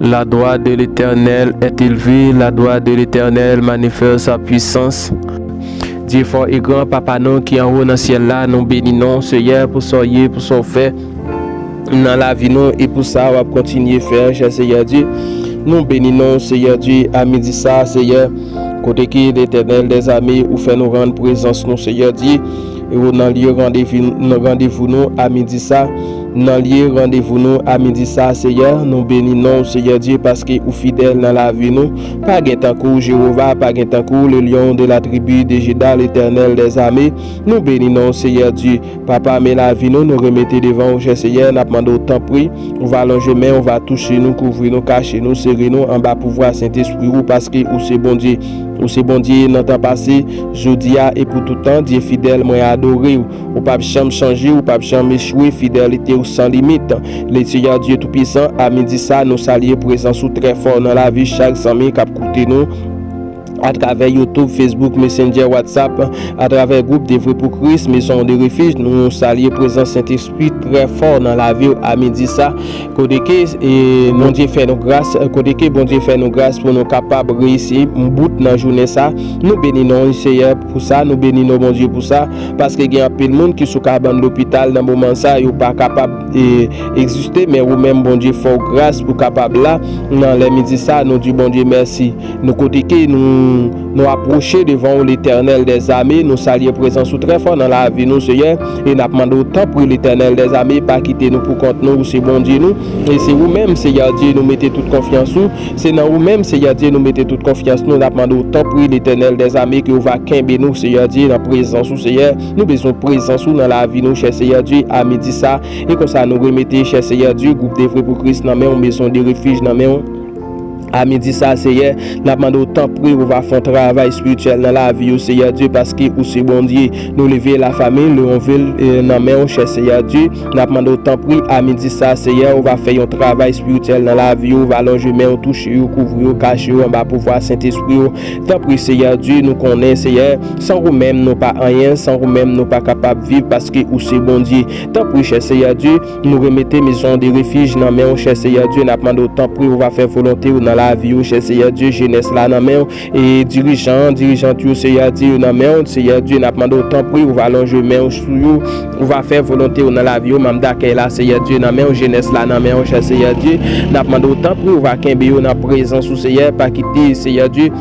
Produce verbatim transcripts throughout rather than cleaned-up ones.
La droite de l'Éternel est élevée, la droite de l'Éternel manifeste sa puissance. Dye fò e gran, Papa nou ki anwo nan syèl la, nou beni non w, Seyè, pou sa w ye, pou sa w fè nan lavi nou e pou sa w ap kontinye fè, chè Seyè Dye. Nou beni non w, Seyè Dye, a midi sa, Seyè, kote ke Letènèl dèzame ou fè nou rann prezans nou, Seyè Dye, e ou nan lye randevou, nan randevou nou a midi sa. Nan lye randevou nou a midi sa, Seyè, nou beni non w, Seyè Dye, paske ou fidèl nan lavi nou. Pa gen tankou w, Jewova, pa gen tankou w, le lion de la tribu de Juda, Letènèl dèzame. Nou beni non w, Seyè Dye. Papa, men lavi nou, nou remete devan w, chè Seyè, n ap mande w, tanpri, ou va lonje men, ou va touche nou, kouvri nou, kache nou, sere nou anba pouvwa Sentespri ou, paske ou se Bondye. Ou se Bondye nan tan pase, jodi a e pou tout tan. Dye fidèl, mwen adore w. Ou p ap janm chanje, ou p ap janm echwe, fidelite w san limit. Le Seyè Dye Toupisan, a midi sa, nou salye prezans ou trè fò nan lavi chak zanmi k ap koute nou atravè YouTube, Facebook, Messenger, WhatsApp, atravè gwoup De Vre Pou Kris, Maison de Refuge, nou salye prezans Sentespri trè fò nan lavi w a midi sa. Kote ke, e, Bondye fè nou gras, kote ke Bondye fè nou gras pou nou kapab reyisi bout nan jounen sa. Nou beni non w, Seyè, pou sa, nou beni non Bondye pou sa, paske gen anpil moun ki sou kabann lopital nan moman sa, yo pa kapab, e, egziste, men ou menm, Bondye, fè w gras pou kapab la. Nan lè midi sa, nou di Bondye mèsi. Nou kote ke nou, nou apwoche devan w, Letènèl dèzame, nou salye prezans ou trè fò nan lavi nou, Seyè, e n ap mande w, tanpri, Letènèl dèzame, pa kite nou pou kont nou, ou se Bondye nou, e se ou menm, Seyè Dye, nou mete tout konfyans ou, se nan ou menm, Seyè Dye, nou mete tout konfyans nou, n ap mande w, tanpri, Letènèl dèzame, ke ou va kenbe nou, Seyè Dye, nan prezans ou, Seyè, nou bezwen prezans ou nan lavi nou, chè Seyè Dye, a midi sa, e konsa nou remete, chè Seyè Dye, gwoup De Vre Pou Kris nan men w, Maison de Refuge nan men w. A midi sa, Seyè, n ap mande w, tanpri, ou va fè yon travay espirityèl nan lavi yo, Seyè Dye, paske ou se Bondye. Nou leve lafanmi Leonville, e, nan men w, chè Seyè Dye. N ap mande w, tanpri, a midi sa, Seyè, ou va fè yon travay espirityèl nan lavi yo, ou va lonje men w, touche yo, kouvri yo, kache yo anba pouvwa Sentespri yo. Tanpri, Seyè Dye, nou konnen, Seyè, san ou menm, nou pa anyen, san ou menm, nou pa kapab viv, paske ou se Bondye. Tanpri, chè Seyè Dye, nou remete Maison de Refuge nan men w, chè Seyè Dye, n ap mande w, tanpri, ou va fè volonte w nan lavi yo, chè Seyè Dye, jenès la nan men w, e dirijan, dirijant yo, Seyè Dye, yo nan men w, Seyè Dye, n ap mande w, tanpri, ou va lonje men w sou yo, ou va fè volonte w nan lavi yo, manm dakèy la, Seyè Dye, nan men w, jenès la nan men w, chè Seyè Dye, n ap mande w, tanpri, ou va kenbe yo nan prezans ou, Seyè, pa kite, Seyè Dye,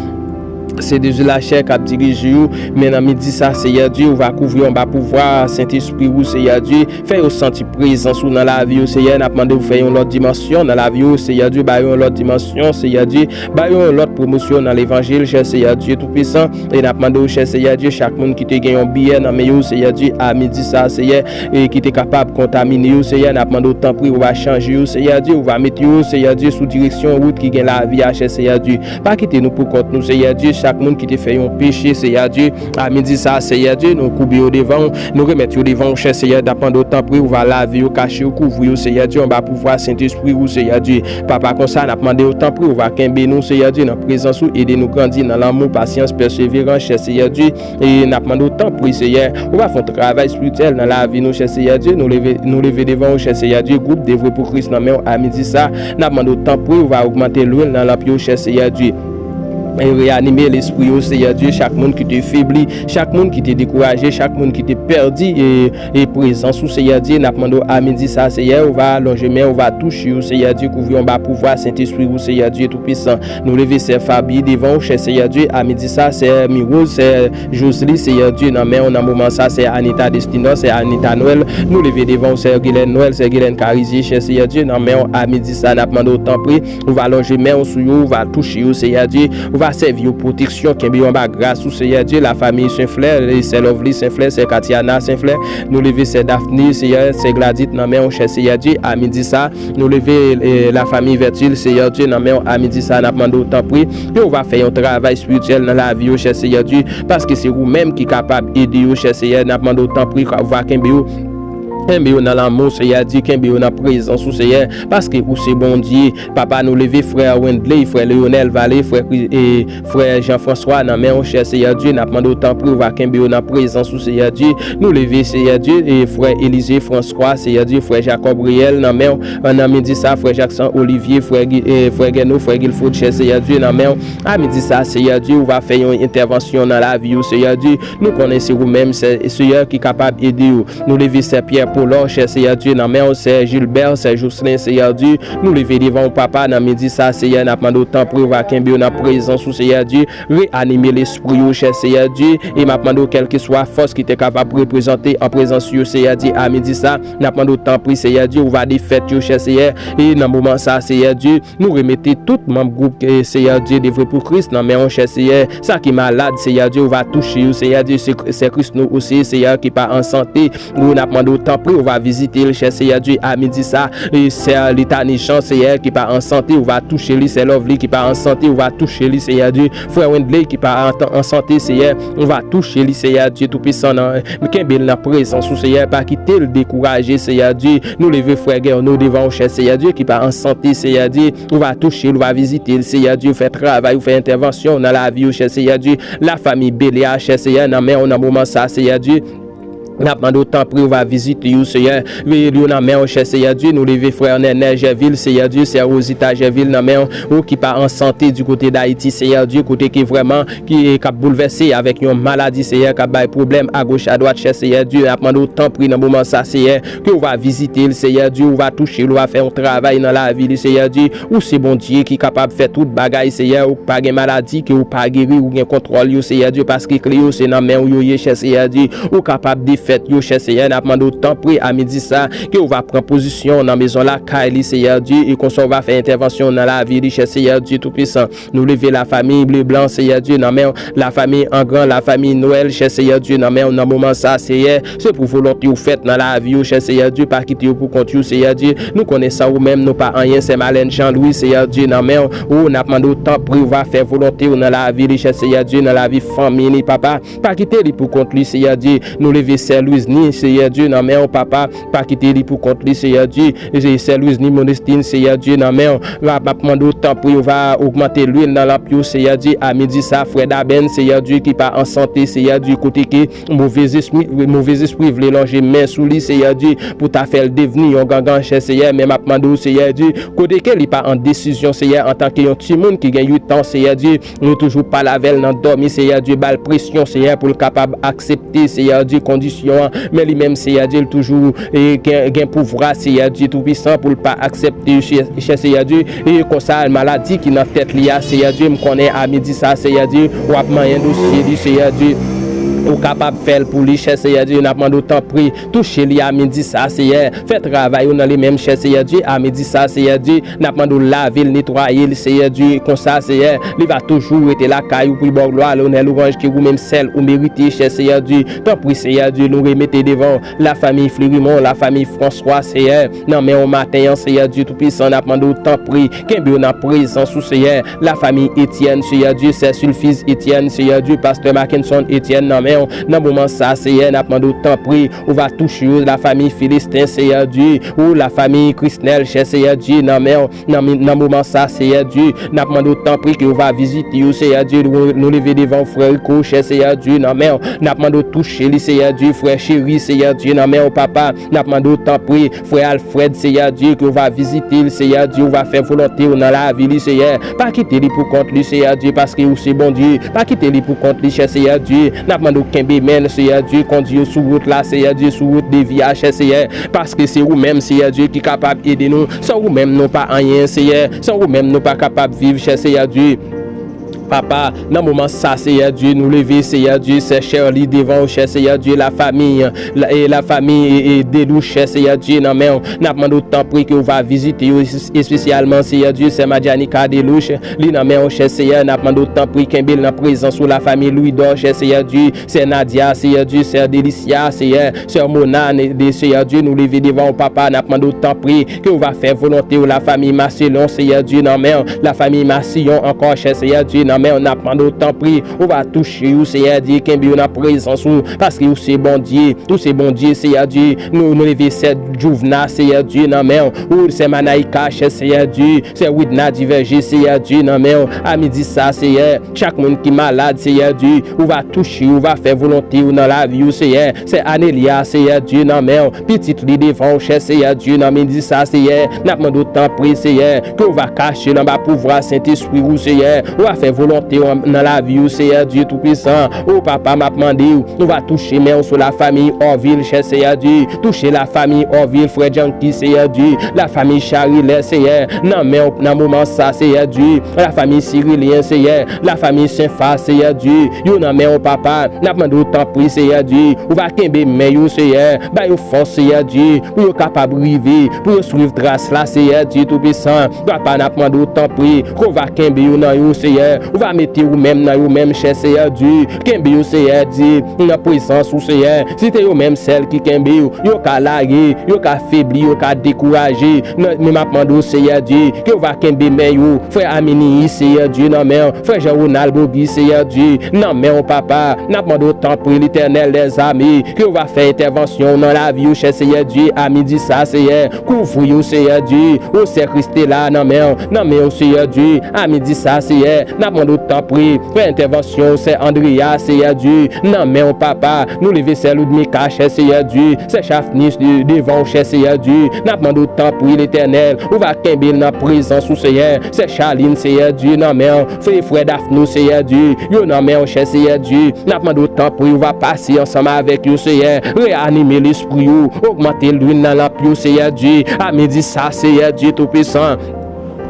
se dezi lachè k ap dirije yo, men nan midi sa, Seyè Dye, ou va kouvri yo anba pouvwa Sentespri ou, Seyè Dye, fè yo santi prezans ou nan lavi yo, Seyè, n ap mande w fè yon lòt dimansyon nan lavi yo, Seyè Dye, ba yo yon lòt dimansyon, Seyè Dye, ba yo yon lòt pwomosyon nan levanjil, chè Seyè Dye Toupisan, e n ap mande w, chè Seyè Dye, chak moun ki te gen yon biyè nan men yo, Seyè Dye, a midi sa, Seyè, e ki te kapab kontamine yo, Seyè, n ap mande w, tanpri, ou va chanje yo, Seyè Dye, ou va mete yo, Seyè Dye, sou direksyon wout ki gen lavi a, chè Seyè Dye. Pa kite nou pou kont nou, Seyè Dye. Chak moun ki te fè yon peche, Seyè Dye, a midi sa, Seyè Dye, nou koube yo devan w, nou remèt yo devan w, chè Seyè, n ap mande w, tanpri, ou va lave yo, kache yo, kouvri yo, Seyè Dye, anba pouvwa Sentespri ou, Seyè Dye. Papa, konsa, n ap mande w, tanpri, ou va kenbe nou, Seyè Dye, nan prezans ou, ede nou grandi nan lanmou, pasyans, pèseverans, chè Seyè Dye. E n ap mande w, tanpri, Seyè, ou va fè yon travay espirityèl nan lavi nou, chè Seyè Dye. Nou leve, nou leve devan ou, chè Seyè Dye, gwoup De Vre Pou Kris nan men w a midi sa. N ap mande w, tanpri, ou va ogmante lwil nan lanp yo, chè Seyè Dye. E reyanime lespri yo, Seyè Dye, chak moun ki te febli, chak moun ki te dekouraje, chak moun ki te pèdi, e, e prezans ou, Seyè Dye, n ap mande w a midi sa, Seyè, ou va lonje men, ou va touche yo, Seyè Dye, kouvri yo anba pouvwa Sentespri ou, Seyè Dye Toupisan. Nou leve sè Fabi devan ou, chè Seyè Dye, a midi sa, sè Miwoz, sè Josely, Seyè Dye, nan men w nan moman sa, sè Anita Destinos, sè Anita Noël, nou leve devan w, sè Gilène Noël, sè Gilène Carizier, chè Seyè Dye, nan men w a midi sa, n ap mande w, tanpri, ou va lonje men w sou yo, ou va touche yo, Seyè Dye, ou va sèvi yo pwoteksyon, kenbe yo anba gras ou, Seyè Dye, lafanmi Senflè, sè Lovely Senflè, sè Katiana Senflè, nou leve sè Daphne, Seyè, sè Gladys, nan men w, chè Seyè Dye, a midi sa, nou leve, e, lafanmi Vertil, Seyè Dye, nan men w a midi sa, n ap mande w, tanpri, ke ou va fè yon travay espirityèl nan lavi yo, chè Seyè Dye, paske se ou menm ki kapab ede yo, chè Seyè, n ap mande w, tanpri, ou va kenbe yo Kenbe yo nan lanmou, Seyè Dye, kenbe yo nan prezans ou, Seyè, paske ou se Bondye. Papa, nou leve frè Wendley, frè Leonel Vallée, frè Kri- e frè Jean François nan men w, chè Seyè Dye, n ap mande w tanpri, ou va kenbe yo nan prezans ou, Seyè Dye. Nou leve, Seyè Dye, e frè Elizé François, Seyè Dye, frè Jacob Réel nan men w, nan midi sa, frè Jackson Olivier, frè Gi- e frè Geno, frè Guilford, chè Seyè Dye, nan men w. A midi sa, Seyè Dye, ou va fè yon entèvansyon nan lavi yo, Seyè Dye. Nou konnen se ou menm, se Seyè ki kapab ede yo. Nou leve sè Pierre Paulor, chè Seyè Dye, nan men w, sè Gilbert, sè Jocelyn, Seyè Dye. Nou leve devan w, Papa, nan midi sa, Seyè, n ap mande w tanpri, ou va kenbe yo nan prezans ou, Seyè Dye. Reanime lespri yo, chè Seyè Dye. E m ap mande w, kèlkeswa fòs ki te kapab reprezante an prezans yo, Seyè Dye, a midi sa, n ap mande w tanpri, Seyè Dye, ou va defèt yo, chè Seyè. E nan moman sa, Seyè Dye, nou remete tout manm gwoup, eh, Seyè Dye, Devwe pou Kris nan men w, chè Seyè. Sa ki malad, Seyè Dye, ou va touche yo, Seyè Dye, se, se Kris nou osi, Seyè, ki pa an sante. Ou, n ap mande w tanpri, ou va vizite l, chè Seyè Dye, a midi sa. E sè Litani Jean, Seyè, ki pa an sante, ou va touche li. Sè Lovely ki pa an sante, ou va touche li, Seyè Dye. Frè Wendley ki pa an, an sante, Seyè, ou va touche li, Seyè Dye Toupisan, nan, kenbe l nan prezans ou, Seyè, pa kite l dekouraje, Seyè Dye. Nou leve frè Geno devan w, chè Seyè Dye, ki pa an sante, Seyè Dye. Ou va touche l, ou va vizite l, Seyè Dye, ou fè travay, ou fè entèvansyon nan lavi yo, chè Seyè Dye. Lafanmi Belia, chè Seyè, nan men w nan moman sa, Seyè Dye. N ap mande w tanpri, ou va vizite yo, Seyè. Veye yo nan men w, chè Seyè Dye. Nou leve frè Nènè Jèvil, Seyè Dye, sè Rozita Jèvil nan men w, ou ki pa an sante di kote Dayiti, Seyè Dye, kote ki vrèman, ki, k ap boulvèse avèk yon maladi, Seyè, k ap bay pwoblèm agoch adwat, chè Seyè Dye. N ap mande w tanpri nan moman sa, Seyè, ke ou va vizite l, Seyè Dye, ou va touche l, ou va fè yon travay nan lavi li, Seyè Dye. Ou se Bondye ki kapab fè tout bagay, Seyè. Ou pa gen maladi ke ou pa geri, ou gen kontwòl yo, Seyè Dye, paske kle yo se nan men w yo ye, chè Seyè Dye. Ou kapab defèt yo, chè Seyè. N ap mande w tanpri a midi sa, ke ou va pran pozisyon nan mezon lakay li, Seyè Dye, e konsa ou va fè entèvansyon nan lavi li, chè Seyè Dye Toupisan. Nou leve lafanmi Leblanc, Seyè Dye, nan men w, lafanmi Angran, lafanmi Nwèl, chè Seyè Dye, nan men w, nan moman sa, Seyè. Se pou volonte w fèt nan lavi yo, chè Seyè Dye, pa kite yo pou kont yo, Seyè Dye. Nou konnen san ou menm, nou pa anyen, sè Malèn Jean Louis, Seyè Dye, nan men w. Ou, n ap mande w tanpri, ou va fè volonte w nan lavi li, chè Seyè Dye, nan lavi fanmi li, Papa. Pa kite li pou kont li, Seyè Dye. Nou leve sè Lwizni, Seyè Dye, nan men w, Papa. Pa kite li pou kont li, Seyè Dye. E sè Lwizni Modestine, Seyè Dye, nan men w. M ap mande w tanpri, ou va ogmante lwil nan lanp yo, Seyè Dye, a midi sa, frè Daben, Seyè Dye, ki pa an sante, Seyè Dye, kote ke move zespri, move zespri vle lonje men sou li, Seyè Dye, pou ta fè l devni yon gangan, chè Seyè, men m ap mande w, Seyè Dye, kote ke li pa an desizyon, Seyè, antanke yon timoun ki gen uit an, Seyè Dye, nou toujou pale avè l nan dòmi, Seyè Dye, ba l presyon, Seyè, pou l kapab aksepte, Seyè Dye, kondisyon an, men li menm, Seyè Dye, l toujou, e, gen, gen pouvwa, Seyè Dye Toupisan, pou l pa aksepte, chè, chè Seyè Dye, e konsa, maladi ki nan tèt li a, Seyè Dye, m konnen a midi sa, Seyè Dye, w ap manyen dosye li, Seyè Dye, ou kapab fè l pou li, chè Seyè Dye, n ap mande w tanpri, touche li a midi sa, Seyè, fè travay ou nan li menm, chè Seyè Dye, a midi sa, Seyè Dye, n ap mande w lave l, netwaye l, Seyè Dye, konsa, Seyè, li va toujou rete lakay ou pou bò glwa, lonè, lwanj ki ou menm sèl ou merite, chè Seyè Dye. Tanpri, Seyè Dye, nou remete devan w lafanmi Flerimon, lafanmi Franswa, Seyè, nan men w maten an, Seyè Dye Toupisan, n ap mande w tanpri, kenbe yo nan prezans ou, Seyè. Lafanmi Etienne, Seyè Dye, sè Silfiz Etienne, Seyè Dye, pastè Mackenson Etienne, nan men w, nan moman sa, Seyè, n ap mande w tanpri, ou va touche yo, lafanmi Filestin, Seyè Dye, ou lafanmi Krisnèl, chè Seyè Dye, nan men w, nan, nan moman sa, Seyè Dye, n ap mande w tanpri ke ou va vizite yo, Seyè Dye, nou, nou leve devan w, frè Rico, chè Seyè Dye, nan men w, n ap mande w touche li, Seyè Dye, frè Cheri, Seyè Dye, nan men w, Papa, n ap mande w tanpri, frè Alfred, Seyè Dye, ke ou va vizite l, Seyè Dye, ou va fè volonte w nan lavi li, Seyè, pa kite li pou kont li, Seyè Dye, paske ou se Bondye, pa kite li pou kont li, chè Seyè Dye, n ap mande w kenbe men l, Seyè Dye, kondi yo sou wout la, Seyè Dye, sou wout de vi a, chè Seyè, paske se ou menm, Seyè Dye, ki kapab ede nou. San ou menm, nou pa anyen, Seyè. San ou menm, nou pa kapab viv, chè Seyè Dye. Papa, nan moman sa, Seyè Dye, nou leve, Seyè Dye, sè Shirley devan w, chè Seyè Dye, lafanmi, la, e lafanmi, e, e, Delouche, chè Seyè Dye, nan men w. N ap mande w tanpri ke w va vizite yo, es-, espesyalman, Seyè Dye, sè Madjanika Delouche, li nan men w, chè Seyè, n ap mande w tanpri kenbe l nan prezans ou, lafanmi Louidor, chè Seyè Dye, sè Nadia, Seyè Dye, sè Delicia, Seyè, sè Mona, ne-, de Seyè Dye, nou leve devan w, Papa, n ap mande w tanpri ke w va fè volonte w, lafanmi Maselon, Seyè Dye, nan men w, lafanmi Masiyon ankò, chè Seyè Dye, nan men w, n ap mande w tanpri, ou va touche yo, Seyè Dye, kenbe yo nan prezans ou, paske ou se Bondye, ou se Bondye, Seyè Dye. Nou, nou leve sè Jouvna, Seyè Dye, nan men w, ou sè Manayika, chè Seyè Dye, sè Widna Divèje, Seyè Dye, nan men w, a midi sa, Seyè, chak moun ki malad, Seyè Dye, ou va touche yo, ou va fè volonte ou nan lavi yo, Seyè, sè Anelia, Seyè Dye, nan men w, pitit li devan w, chè Seyè Dye, nan midi sa, Seyè, n ap mande w tanpri, Seyè, ke w va kache l anba pouvwa Sentespri ou, Seyè, ou va fè volonte w nan lavi yo, Seyè Dye Toupisan. O Papa, m ap mande w, ou va touche men w sou lafanmi Orville, chè Seyè Dye, touche lafanmi Orville, frè Janki, Seyè Dye, lafanmi Charilè, Seyè, nan men w nan moman sa, Seyè Dye, lafanmi Sirilyen, Seyè, lafanmi Senfa, Seyè Dye, yo nan men w, Papa, n ap mande w tanpri, Seyè Dye, ou va kenbe men yo, Seyè, ba yo fòs, Seyè Dye, pou yo kapab rive, pou yo swiv tras la, Seyè Dye Toupisan. Papa, n ap mande w tanpri, ke w va kenbe yo nan yo, Seyè, ou va mete ou menm nan yo menm, chè Seyè Dye, kenbe yo, Seyè Dye, nan prezans ou, Seyè. Si te yo menm sèl ki kenbe yo, yo ka lage, yo ka febli, yo ka dekouraje. Nan, men m ap mande w, Seyè Dye, ke w va kenbe men yo, frè Amini, Seyè Dye, nan men w, frè Jean Ronald Bogi, Seyè Dye, nan men w, Papa. N ap mande w tanpri, Letènèl dèzame, ke w va fè entèvansyon w nan lavi yo, chè Seyè Dye, a midi sa, Seyè. Kouvri yo, Seyè Dye, o sè Kristela, nan men w, nan men w, Seyè Dye, a midi sa, Seyè. N ap mande w tanpri, fè entèvansyon w, sè Andrea, Seyè Dye, nan men w, Papa. Nou leve sè Ludmika, chè Seyè Dye, sè Chafnis, de-, devan w, chè Seyè Dye. N ap mande w tanpri, Letènèl, ou va kenbe l nan prezans ou, Seyè. Sè Charline, Seyè Dye, nan men w. Frè, frè Dafnou, Seyè Dye, yo nan men w, chè Seyè Dye. N ap mande w tanpri, ou va pase ansanm avèk yo, Seyè. Reyanime lespri yo, ogmante lwil nan lanp yo, Seyè Dye. A midi sa, Seyè Dye Toupisan,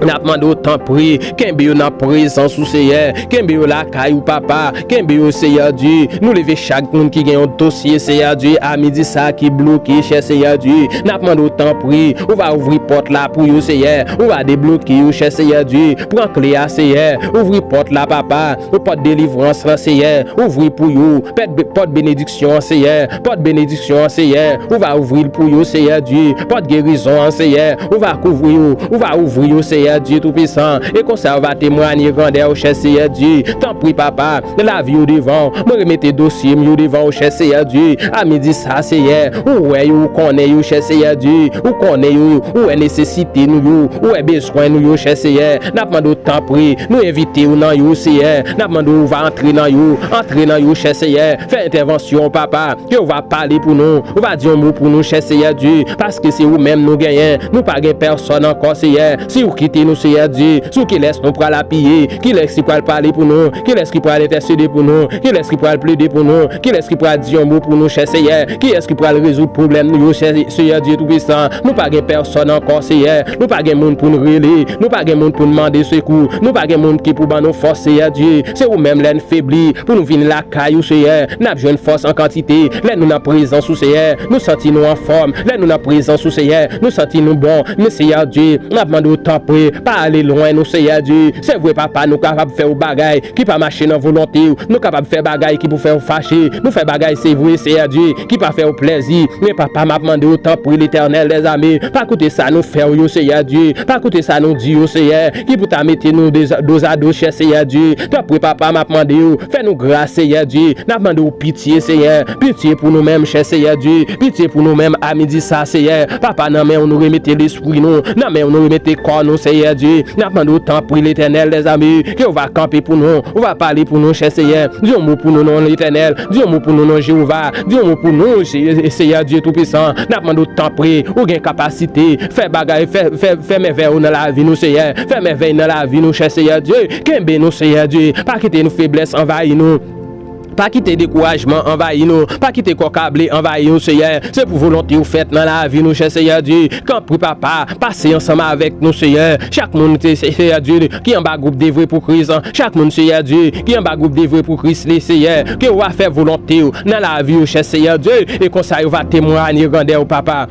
n ap mande w tanpri, kenbe yo nan prezans ou, Seyè. Kenbe yo lakay ou, Papa. Kenbe yo, Seyè Dye. Nou leve chak moun ki gen yon dosye, Seyè Dye, a midi sa ki bloke, chè Seyè Dye. N ap mande w tanpri, ou va ouvri pòt la pou yo, Seyè. Ou va debloke yo, chè Seyè Dye. Pran kle a, Seyè. Ouvri pòt la, Papa. Ou pòt delivrans lan, Seyè. Ouvri pou yo. Pòt be-, pòt benediksyon an, Seyè. Pòt benediksyon an, Seyè. Ou va ouvri l pou yo, Seyè Dye. Pòt gerizon an, Seyè. Ou va kouvri yo. Ou va ouvri yo, Seyè Dye Toupisan. E konsa, yo va temwanye grandè ou, chè Seyè Dye. Tanpri, Papa, lavi yo devan w. Mwen remete dosye m yo devan ou, chè Seyè Dye. A midi sa, Seyè, ou wè yo, ou konnen yo, chè Seyè Dye. Ou konnen yo, ou wè nesesite nou yo, ou wè bezwen nou yo, chè Seyè. N ap mande w tanpri, nou envite w nan yo, Seyè. N ap mande w, ou va antre nan yo, antre nan yo, chè Seyè. Fè entèvansyon, Papa, ke ou va pale pou nou, ou va di yon mo pou nou, chè Seyè Dye, paske se ou menm nou genyen, nou pa gen pèsòn ankò, Seyè. Si ou kite nou, Seyè Dye, sou kilès nou pral apiye? Kilès ki pral pale pou nou? Kilès ki pral entèsede pou nou? Kilès ki pral plede pou nou? Kilès ki pral di yon mo pou nou, chè Seyè? Kiyès ki pral rezoud pwoblèm nou yo, chè Seyè Dye Toupisan? Nou pa gen pèsòn ankò, Seyè. Nou pa gen moun pou n rele. Nou pa gen moun pou n mande sekou. Nou pa gen moun ki pou ban nou fòs, Seyè Dye. Se ou menm, lè n febli, pou nou vin lakay ou, Seyè. N ap jwenn fòs an kantite lè nou nan prezans ou, Seyè. Nou santi nou anfòm lè nou nan prezans ou, Seyè. Nou santi nou bon. Men, Seyè Dye, n ap mande w tanpri, pa ale lwen nou, Seyè Dye. Se vre, Papa, nou kapab fè yon bagay ki pa mache nan volonte w. Nou kapab fè bagay ki pou fè w fache. Nou fè bagay, se vre, Seyè Dye, ki pa fè w plèzi. Men, Papa, m ap mande w, tanpri, Letènèl dèzame, pa koute sa nou fè w yo, Seyè Dye. Pa koute sa nou di yo, Seyè, ki pou ta mete nou deza-, dozado, chè Seyè Dye. Tanpri, Papa, m ap mande w, fè nou gras, Seyè Dye. N ap mande w pitye, Seyè. Pitye pou nou menm, chè Seyè Dye. Pitye pou nou menm, a midi sa, Seyè. Papa, nan men w nou remete lespri nou. Nan men w nou remete kò nou, Seyè Dye. N ap mande w, tanpri, Letènèl dèzame, ke w va kanpe pou nou, ou va pale pou nou, chè Seyè. Di yon mo pou nou, non Letènèl. Di yon mo pou nou, non Jewova. Di yon mo pou nou, Se-, Seyè Dye Toupisan. N ap mande w, tanpri, ou gen kapasite. Fè bagay, fè, fè, fè mèvèy ou nan lavi nou, Seyè. Fè mèvèy nan lavi nou, chè Seyè Dye. Kenbe nou, Seyè Dye. Pa kite nou feblès anvayi nou. Pa kite dekourajman anvayi nou. Pa kite kò kable anvayi nou, Seyè. Se pou volonte w fèt nan lavi nou, chè Seyè Dye. Tanpri, Papa, pase ansanm avèk nou, Seyè. Chak moun, Se-, Se-, Seyè Dye, ki anba gwoup Devwe pou Kris, chak moun, Seyè Dye, ki anba gwoup Devwe pou Kris, li, Seyè, ke w va fè volonte w nan lavi yo, chè Seyè Dye, e konsa yo va temwanye grandè w, Papa.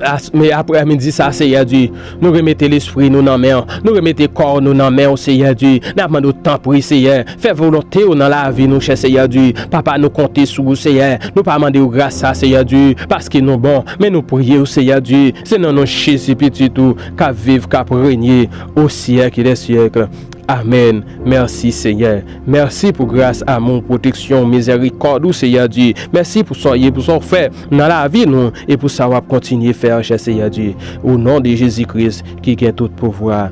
As-, men aprè midi sa, Seyè Dye, nou remete lespri nou nan men w, nou remete kò nou nan men w, Seyè Dye. N ap mande w, tanpri, Seyè, fè volonte w nan lavi nou, chè Seyè Dye. Papa, nou konte sou ou, Seyè. Nou pa mande w gras sa, Seyè Dye, paske nou bon, men nou priye w, Seyè Dye. Se nan non Jezi, Pitit ou, k ap viv, k ap renye o syèk dè syèk. Amèn. Mèsi, Senyè. Mèsi pou gras, amou, pwoteksyon, mizèrikòd ou, Senyè Dye. Mèsi pou sa w ye, pou sa w fè nan lavi nou e pou sa w ap kontinye fè, chè Senyè Dye. O non de Jezi Kris ki gen tout pouvwa.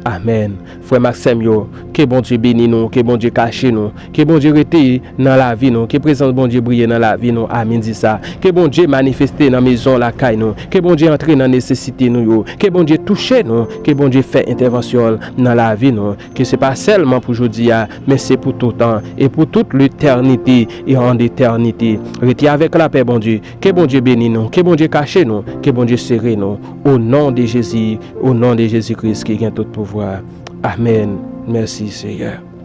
Amèn. Frè m ak sè m yo, ke Bondye beni nou, ke Bondye kache nou, ke Bondye rete nan lavi nou, ke prezans Bondye briye nan lavi nou a midi sa, ke Bondye manifeste nan mezon lakay nou, ke Bondye antre nan nesesite nou yo, ke Bondye touche nou, ke Bondye fè entèvansyon l nan lavi nou, ke se pa sèlman pou jodi a, men se pou toutan e pou tout letènite e an etènite. Rete avèk lapè Bondye, ke Bondye beni nou, ke Bondye kache nou, ke Bondye sere nou, o non de Jezi, o non de Jezi Kris ki gen tout pouvwa. Amèn. Mèsi, Senyè.